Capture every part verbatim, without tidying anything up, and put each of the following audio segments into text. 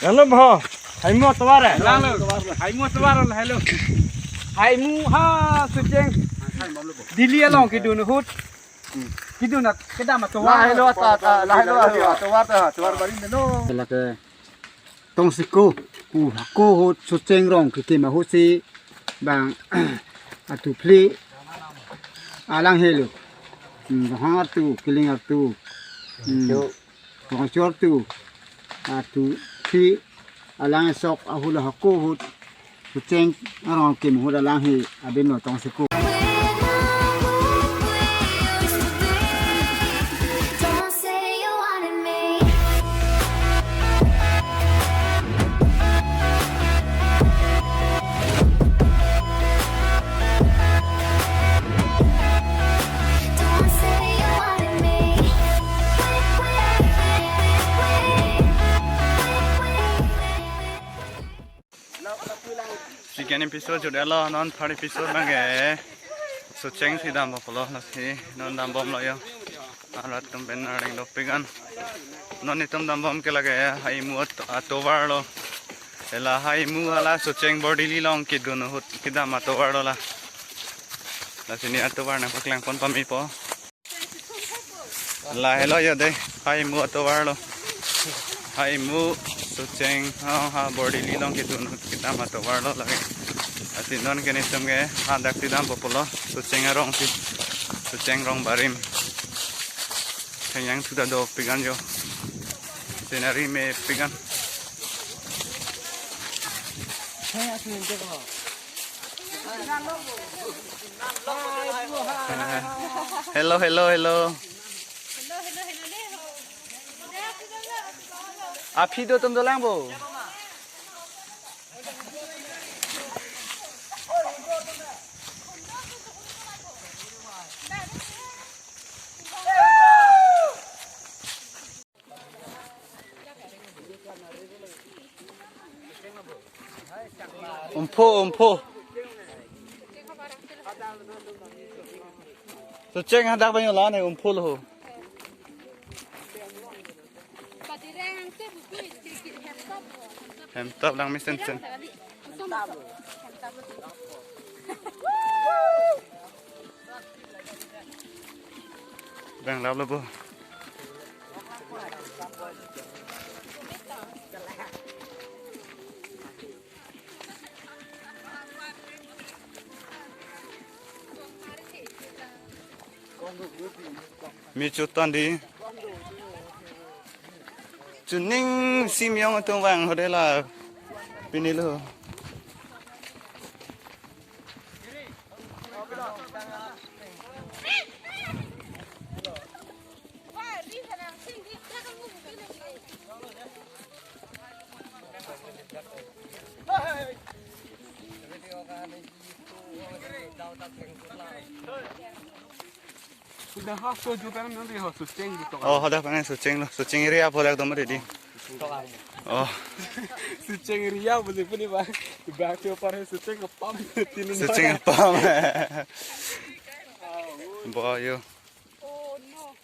Hello, bro. Haimu atovar, eh? Hello. Haimu atovar, hello. Haimu ha Socheng. Delhi along kedun ahut. Kedun at kedam atovar. Lahelo ata, lahelo atovar ta, atovar barim lo. Lake Tongseko pu hako ahut Socheng rong kekim ahut si bang atu phli alang helo. Hmm, bang artu, kiling artu. Hmm. Bang chor tu. Atu phli alang sok ahut hako ahut Socheng arong kekim ahut alang he abin lo Tongseko. Second episode jut-et lo, non third episode nangke. Socheng si dampo pulo, lasi non dambom lo yo. Arat atum pen areng dopik an. Non itum dambom ke lake Haimu at-, atovar lo. Ela Haimu hala Socheng Bordili along kedun ahut kedam atovar lo la. Lasi ne atovar nangpaklang pon pame po. Lahelo yo dei, Haimu atovar lo. Haimu Socheng, ha, ha, Bordili along kedun kedam atovar lo lake. Lasi non ke netum ke hadak si dampo pulo, Socheng arong si, Socheng rong barim. Thengyang thu ta dopik an yo. Scenery mepik an. Hello, hello, hello. Aphi do tum dolang bo. Umpho, umpho. Socheng hadak bang yo la ne umpho lo ho. Hemtap lang mesen sen. Bang lap lo bo. Mi chutan di. Chuning sim yong atum vang ho dei la. Pini lo. Sudah ha soju kan nanti ha Socheng gitu kan. Oh, hadak pen Socheng lo. Socheng area apa hadak dom ready. Oh. Socheng area boleh pun ni bang. Bang tu par Socheng kepam. Socheng kepam. Boyo. Oh no.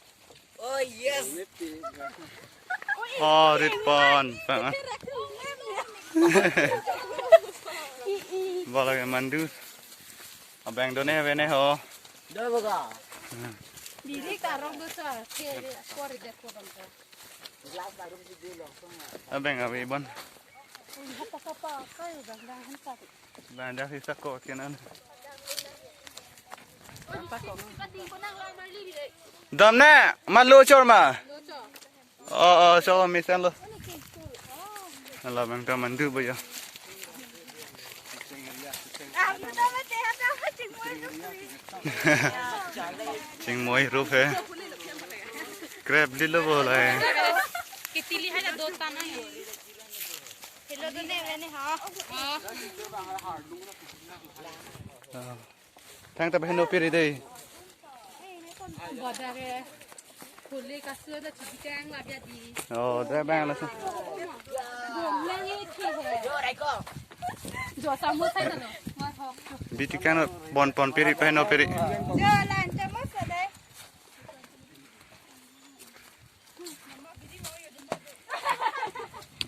Oh yes. Oh, rit pon. Bola ke mandu. Abang done avene ho. Doi boga. Dili karong dosa. Ke kori de ko dong. Abang ave bon. Hapa kapa kayu bang bang hanta. Bang dak hisa ko kenan. Dam ne, ma lo chor ma. Oh, oh, so mesen lo. Ala bang ta mandu boyo. Chingmoi rup he. Crab lilo bo la he. Kitili hai la do ta na. Hello, done avene ha. Ah. Thang ta baheno piri dei. Bodare. Khuli kasu da chibikang la bia di. Oh, da bang la su. Bom lang ye thi he. Jo samu sai da no. Ma thok. Biti kan bon pon piri, baheno piri. Jo lan ta mo sa dei.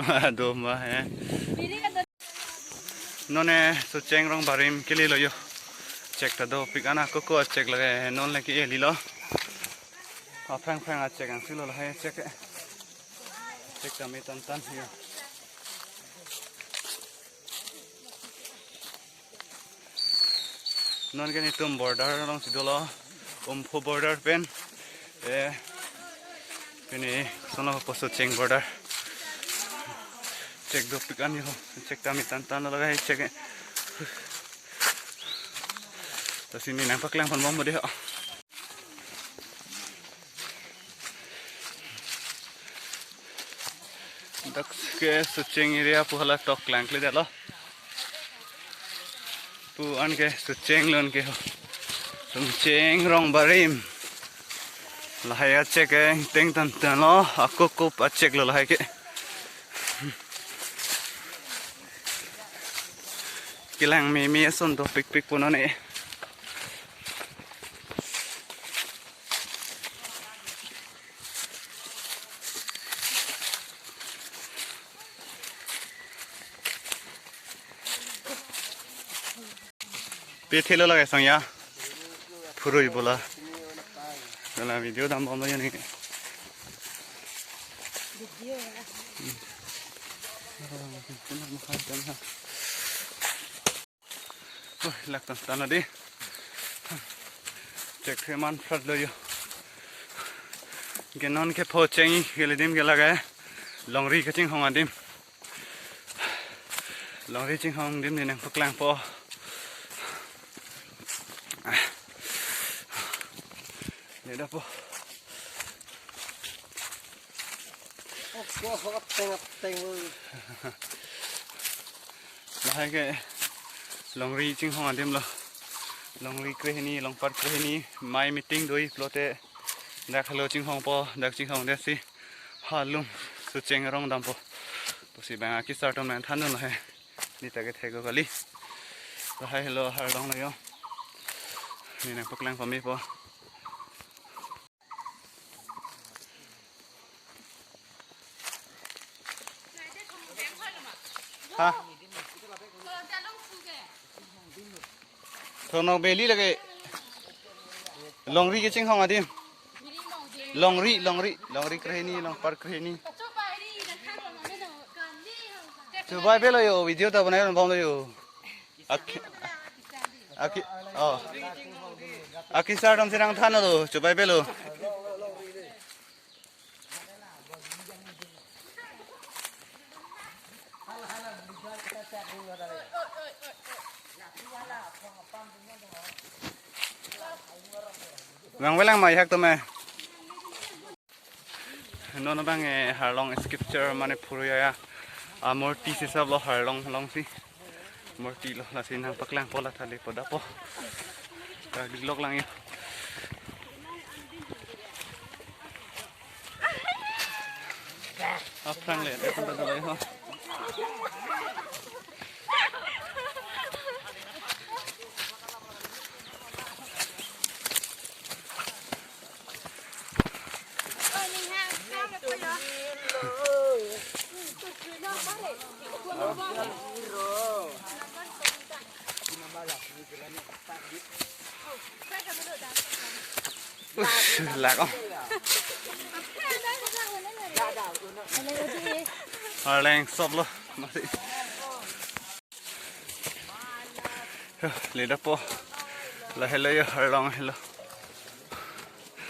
Doma he. Non ke Socheng Rongbarim kelelo yo. Chek ta dopik, ana koko chek lake non lake e lilo. Aphrang phrang achek angsi lo lahai chek. Chek tame tan tan yo. Non ke netum border alongsi dolo, Umpho border pen, eh, pini sono poso Socheng border. Chek dopik an yo, chek tame tan tan lo lahai chek. Lasi ne nangpaklang ponbom dei ho. Dak ke Socheng area pu hala tok klangkledetlo. Pu an ke Socheng lun ke ho. Socheng Rongbarim. Lahai achek ke teng tan tan lo, ako kop achek lo lahai ke. Kelang meme ason dopikpik pu non ke. Pe thelo lake sangya. Phurui bola. Bola video dambomlo yo ne. Oi, lak tan tan dei. Chek theman phlot lo yo. Ke non ke pho chengji ke le adim ke lake longri kachinghong adim. Longri chinghong adim ne nangpaklangpo. Ne dapo. Lahai ke longri chinghong adim lo. Longri krehini, longpat krehini, mai meeting doi pulote dak helo chinghongpo, dak chinghongdetsi halum Socheng arong dampo pusi bang akesar atum nangthandun lo he. Ne ta kethek kali. Lahai helo arlong lo yo. Ne nangpaklang pamepo. Ha? Thonok beli lake. Longri kachinghong adim. Longri, longri, longri krehini, longpat krehini. Chubai belo yo, video ta banai bom lo yo. Ak-, aki, oh. Akesar atumsi nangthanlo, chubai belo. Vangvelang ma ihak atum eh. Non abang eh arlong sculpture mane phurui a-murti si sab lo arlong alongsi. Murti lo lasi nangpaklangpo la thali po dapo. Kardilok lang yo. Aphrang le, dak kanta dolo ho. Ush, lak oh. Arleng sop lo, masih. Yo, le dapo. Lahelo yo, arlong helo.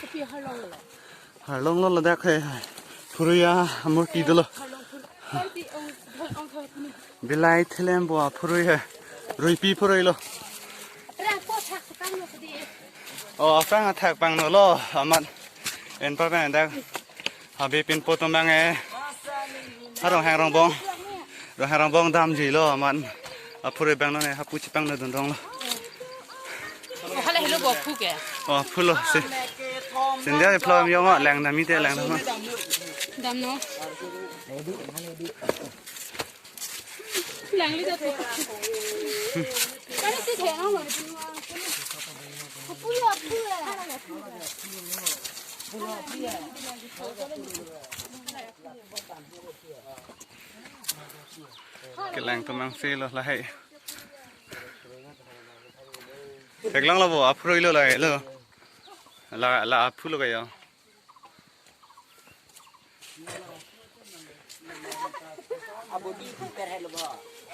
Kopi arlong lo? Arlong lo ladak he. Phurui a-murti dolo. Arlong phurui. Bilai thelempo aphurui he. Ruipi phurui lo. Aphrang athak pangno kedi. Oh, aphrang athak pangno lo, amat. En pa pen dak. Habe pinpo atum abang eh. Arong hang rongbong. Rong hang rongbong damji lo amat. Aphurui abang non eh hapu chepangno dun rong lo. Hala helo bo phu ke. Oh, phu lo si. Sende phlom yo ma lang dam mite lang dam. Damnon. Langli da tu. Kani si thek nang lo. Phu ya, phu ya. Phu ya, phu ya. Kelang atum angse lo lahai. Theklonglo bo, aphu roi lo lahai lo. La, la aphu lo kayo.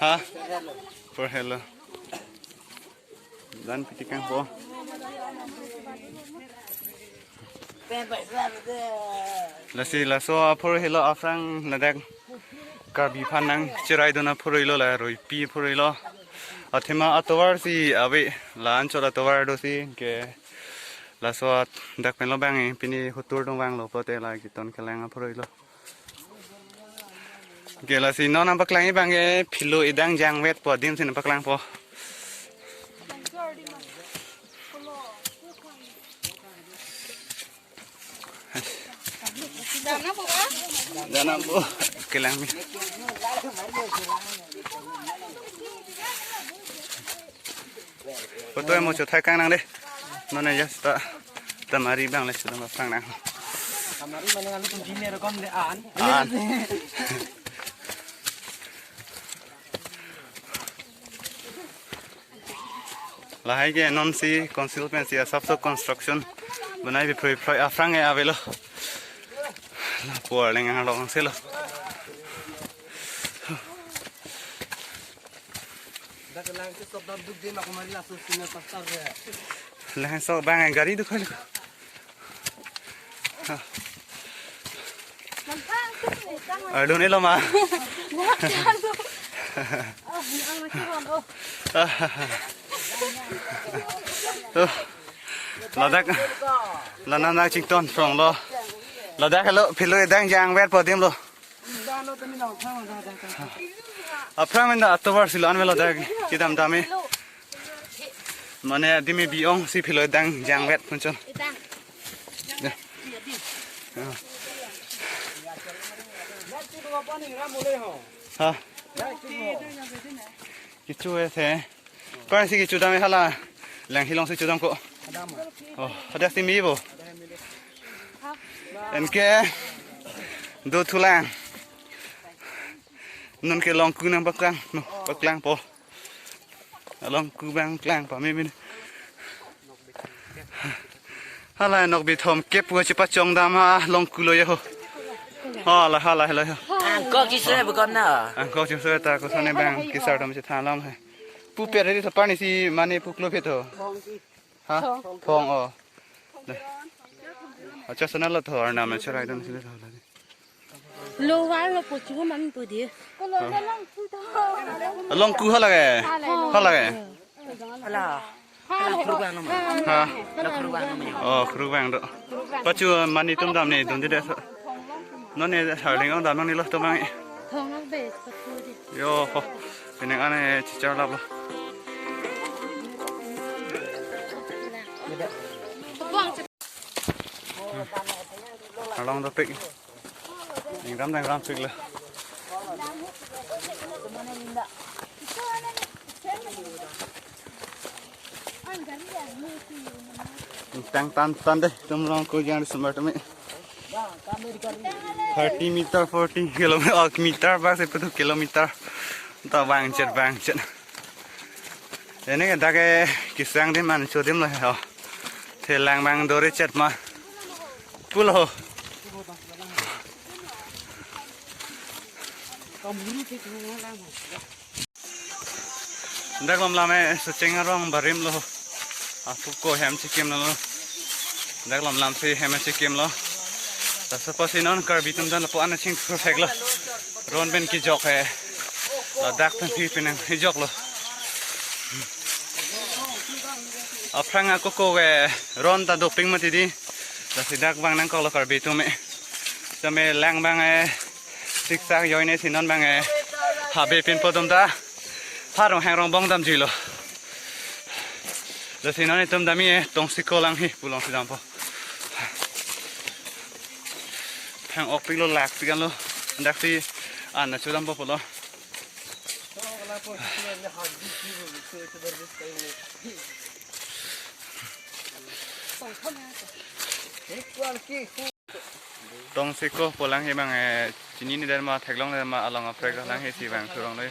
Ha? Pur helo. Dan pitikang po. Lasi laso aphu roi lo aphrang ladak Karbi aphan nangcheraidun aphu roi lo, la roipi aphu roi lo. Athema atovar si ave, la anchot atovar do si ke laso dak pen lo bang, eh, pini hutur dong vanglo pote la keton kelang aphu roi lo. Ke lasi non nangpaklang abang ke philo idang jangvet po adim si nangpaklang po. Dana po, kelang mi. Photo mo chothai kang nang de. Non ne just ta tamari abang le sudam aphrang nang. Tamari mane alu tum jine rokom de an. An. Lahai ke non si council pen si asapso construction bonai bi phroi phroi aphrang ke avelo. Lapu arleng arlong si lo. Dak lang ke sok dam duk de ma kumari laso senior pastor re. Lang sok bang gari duk khol. Ardun elo ma. Tuh. Ladak. Lana na chington from lo. Ladak helo philo idang jangvet po adim lo. Aphrang menda atovar si lo anvelo dak kedam dame. Mane adimi bi-ong si philo idang jangvet punchon. Ya. Ya. Ha. Kichu ese. Parsi kichu dame hala. Lang hilong si chudam ko. Oh, ada si mi bo. Anke dothulang. Non ke longku nangpaklang, no, paklang po. Longku bang klang pa mi mi. Hala nokbi thom kep pu chepachong dam ha longku lo yo. Hala, hala, hala yo. Angkok kisre bukan na. Angkok kisre ta ko sane bang kisar dam chethan lam he. Pu per ri thapar ni si mane pu klo phet ho. Ha? Thong o. Acha sana lo tho arnam na cherai dam si lo tho. Lo wa lo po chu man po di. Longku hala ke. Hala ke. Hala. Hala khuru bang no ma. Ha. Hala khuru bang no ma. Oh, khuru bang do. Pachu mani tum dam ni dun di de. Non ne harling ong dam ni lo tum bang. Thong ang be pachu di. Yo ho. Pineng ane chichar lap lo. Along dopik. Ingram dang ram pik lo. Tang tan tan de, tum long ko jang sumber tumi. Thirty meter, forty kilometer, oh, meter bak se petu kilometer. Ta bang chet, bang chet. Ini ke dak ke kisang dim an cho dim lo ho. Thelang bang dore chet ma. Pulo. Dak lam lam e secheng arong barim lo. Apu ko hem chikim lo. Dak lam lam si hem chikim lo. Laso apotsi non Karbi atum dan lapu an chingthur thek lo. Ron pen kejok he. Ladak pen phi penang kejok lo. Aphrang akoko ke ron ta doping mati di. Lasi dak bang nangkok lo Karbi atum e. Tame lang bang e. Siksak joine si non bang e. Habe pinpo atum ta. Harong hangrong bong damji lo. Lasi non itum dam-i e, Tongsiko lang hi, pu long si dampo. Hang ok pik lo lak pik an lo. Dak si an na chodampo pulo. Tongsiko pu lang hi bang e, Chinine derma, theklongle derma, along aprek lang he si bang thurong lo.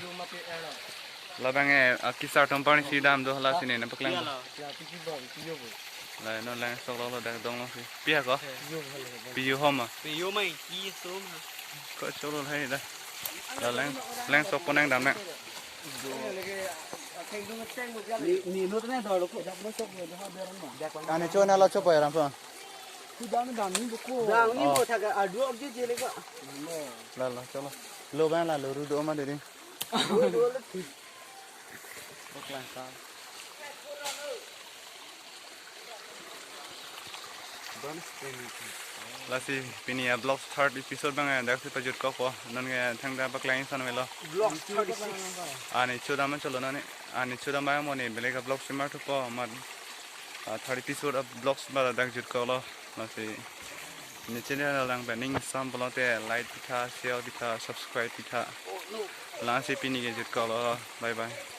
Labang e, a kisar tompar ni si dam do hala sine na paklang. La non lang sok lo lo dak dong lo si. Pi ha ko? Piyu homa. Piyu mai ki so ma. Ko cholo hai da. La lang, lang sok ponang dam nang. Ni ni no tene dor ko. Ani cho na la cho pa ram pa. Ku dam dam ni ko. Dam ni ko thaga adu ok je je le ko. La la cholo. Lo bang la lo ru do ma de ding. Lasi pini a vlog third episode bang dak si pajut kok po. Non ke thangta paklang son velo. Vlog thirty six. Ani chodam cholo nani. Ani chodam bang mo ni bele ka vlog simar thupo mat. Ah, third episode a vlogs ba dak jut kok lo. Lasi ne channel lang pen ning sam pulote like pitha, share pitha, subscribe pitha. Lasi pini ke jut kok lo. Bye bye.